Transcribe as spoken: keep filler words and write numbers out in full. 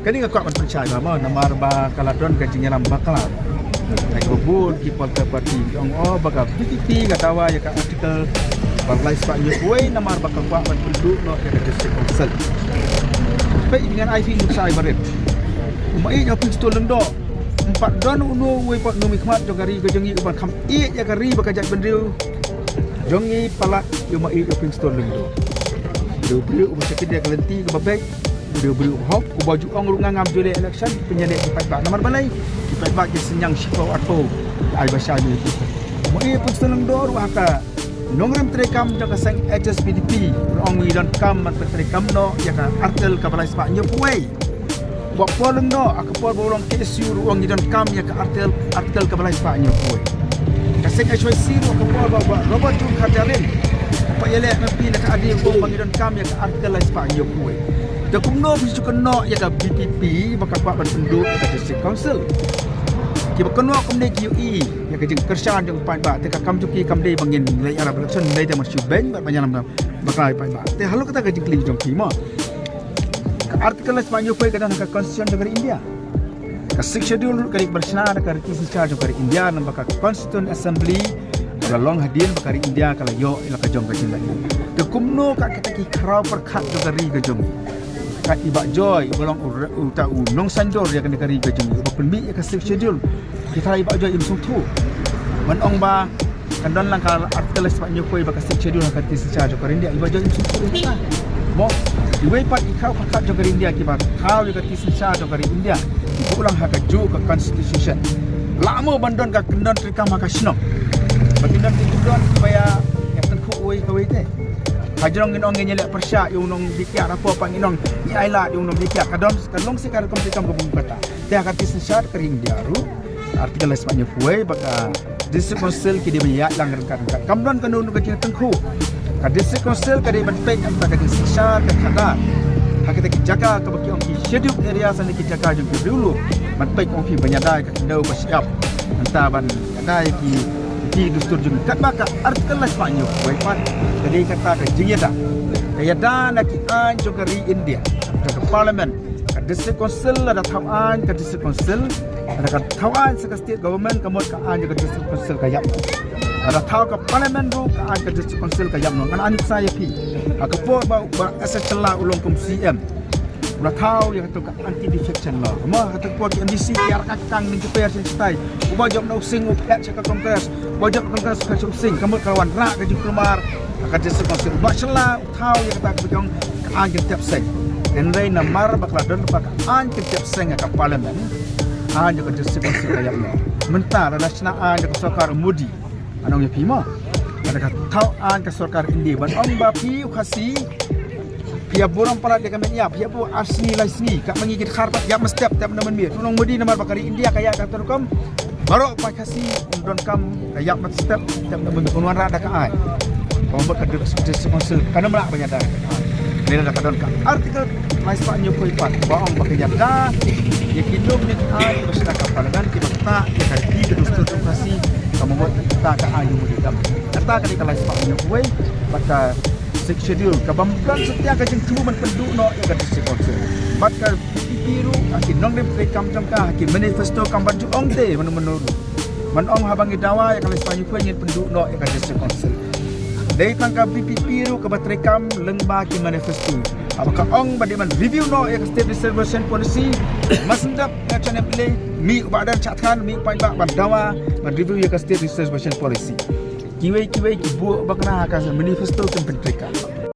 Kane ka kwah ban pynshai ba mo, namar ba ka la don ka jingïalam bakla. Ai ba bun ki political party ki ong, oh, ba ka VPP ka dawa ïa ka article ba lai spah hynñiew phew wei namar ba ka kwah ban pynduh noh ïa ka district council. Peit ngan ai phi nuksa ai barit. U Maieit Hopingstone Lyngdoh, ym pat don uno uwei pat u nongmihkhmat jong ka ri ka jong ngi uban kham ïeit ïa ka ri bad ka jaitbynriew jong ngi palat ïa u Maieit Hopingstone Lyngdoh. Dei u briew uba shakri ïa ka lynti kaba beit. Dei u briew uba hok, uba ju ong ruh nga ngam ju leh election, pynïaleh ki paidbah. Namar balei? Ki paidbah ki synñiang shiphew arphew ai ba shai ïa ki. U Maieit Hopingstone Lyngdoh ruh ha ka nongrim treikam jong ka seng HSPDP ruh ong ngi donkam ban pyntreikam noh ïa ka article kaba lai spah hynñiew phew wei. Bad Paul Lyngdoh ha ka por ba u long KSU ruh ong ngi donkam ïa ka article, article kaba lai spah hynñiew phew wei. Ka seng HYC ruh ha ka por ba, ba Robert June Kharjahrin ba ïaleh na phi na ka adi ruh ong ba ngi donkam ïa ka article lai spah hynñiew phew wei. Te kumno phi shu kynnoh ïa ka VPP ba ka kwah ban pynduh ïa ka district council? Kiba kynnoh kumne ki ïohi ïa ka jingkyrshan jong u paidbah, te ka kam jong ki kam dei ba ngin leit ïarap election, ym dei te ban shu beiñ bad ban ïalam bakla ïa u paidbah. Te halor kata ka jingkylli jong ki mo, ka article lai spah hynñiew phew wei ka don ha ka constitution jong ka ri India. Ka Sixth Schedule ruh ka dei kaba shna da ka riti synshar jong ka ri India, namar ba ka Constituent Assembly ka la long hadien ba ka ri India ka la ïoh ïa la ka jong ka jinglaitluid. Te kumno ka kita ki khraw pyrkhat jong ka ri ka jong ngi, ka i Bah Joy uba long u re-, uta u nongsanjor ïa kane ka ri ka jong ngi, uba pynmih ïa ka Sixth Schedule, ki tharai i Bah Joy im sngewthuh ban ong ba kan don lang ka article lai spah hynñiew phew wei bad ka Sixth Schedule ha ka riti synshar jong ka ri India? I Bah Joy im sngewthuh ïa kata. Mo, iwei pat i khraw pyrkhat jong ka ri India kiba thaw ïa ka riti synshar jong ka ri India, i buh lang ha kajuh ka constitution. Lah mo ban don ka kyndon treikam ha ka shnong? Ba kin don ki kyndon kiba ïa, ïa tyngkhuh uwei kawei te? Hajrong ngin ong ngin ïaleh pyrshah ïa u nongbieit kiad, hapoh pat ngin ong ngi ailad ïa u nongbieit kiad. Ka don, ka long shi ka rukom treikam kaba bun kata. Te ha ka riti synshar ka ri India ruh, article lai spah hynñiew phew wei ba ka district council ki dei ban ïaid lang ryngkat ryngkat. Kam don kano kano ka jingtyngkhuh. Ka district council ka dei ban peit na ka riti synshar ka khadar ha kita ki jaka kaba ki ong ki scheduled areas ne ki jaka jong ki riewlum. Ban peit, ong phi, ban ïada ïa ka khyndew ba shyiap, nangta ban ïada ïa ki riti dustur jong ki. Katba ka article lai spah hynñiew phew wei pat ka dei kata ka jingïada, ka ïada na ki aiñ jong ka ri India, jong ka parliament. Ka district council lada thaw aiñ ka district council, lada ka thaw aiñ sa ka state government, ka mut ka aiñ ka district council ka ïap noh. Lada thaw ka parliament ruh ka aiñ ka district council ka ïap noh. Ngan ai nuksa ïa phi. Ha ka por ba, ba Asad Shylla u long kum CM, u la thaw ïa kato ka anti defection law. Mo, ha kato ka por ki MDC ki ïarap ka kang, ning ki per sha shatai. Uba jop na u sing u phet sha ka Congress, uba jop na Congress u phet sha u sing. Ka mut ka wanrah ka jingkulmar ha ka district council. Uba Shylla thaw ïa kata kaba ki ong ka aiñ kyntep seng. Hynrei namar ba ka la don ba ka aiñ kyntep seng ha ka parliament, aiñ jong ka district council ka ïap noh. Mynta lada shna aiñ jong ka sorkar Modi, ngan ong ïa phi mo, lada ka thaw aiñ ka sorkar India, ban ong ba phi u Khasi phi ïa burom palat ïa ka met ïap, phi ïa buh ar sngi lai sngi, katba ngi ki dkhar pat ïap mynstep, tep na mynmiet. U nong Modi namar ba ka ri India ka ïaid da kata rukom, baroh paid Khasi un donkam ka ïap mynstep, tep na mynmiet, un wanrah da ka aiñ. Ka mut ka district council kam lah ban ïada. Lada ka don ka article lai spah hynñiew phew wei pat ba ong ba ka ïada ïa ki lum ne ki aiñ ba shna ka parliament kiba ktah ïa ka riti ka dustur demokrasi, ka mut kata ka aiñ u Modi kam. Kata ka dei ka lai spah hynñiew phew wei bad ka Sixth Schedule, ka bym don satia ka jingthmu ban pynduh noh ïa ka district council. Bad ka VPP ruh ha ki nongrim treikam jong ka, ha ki manifesto kam ban ju ong te mano mano ruh. Ban ong haba ngi dawa ïa ka lai spah hynñiew phew wei ngin pynduh noh ïa ka district council. Dei tang ka VPP ruh kaba treikam lyngba ki manifesto. Haba ka ong ba dei ban review noh ïa ka state reservation policy, ma sngap ïa ka channel play, mih u Bah Ardent Shah Than, mih u paidbah ban dawa ban review ïa ka state reservation policy. Kiwei kiwei ki buh bakla ha ka manifesto kin pyntreikam.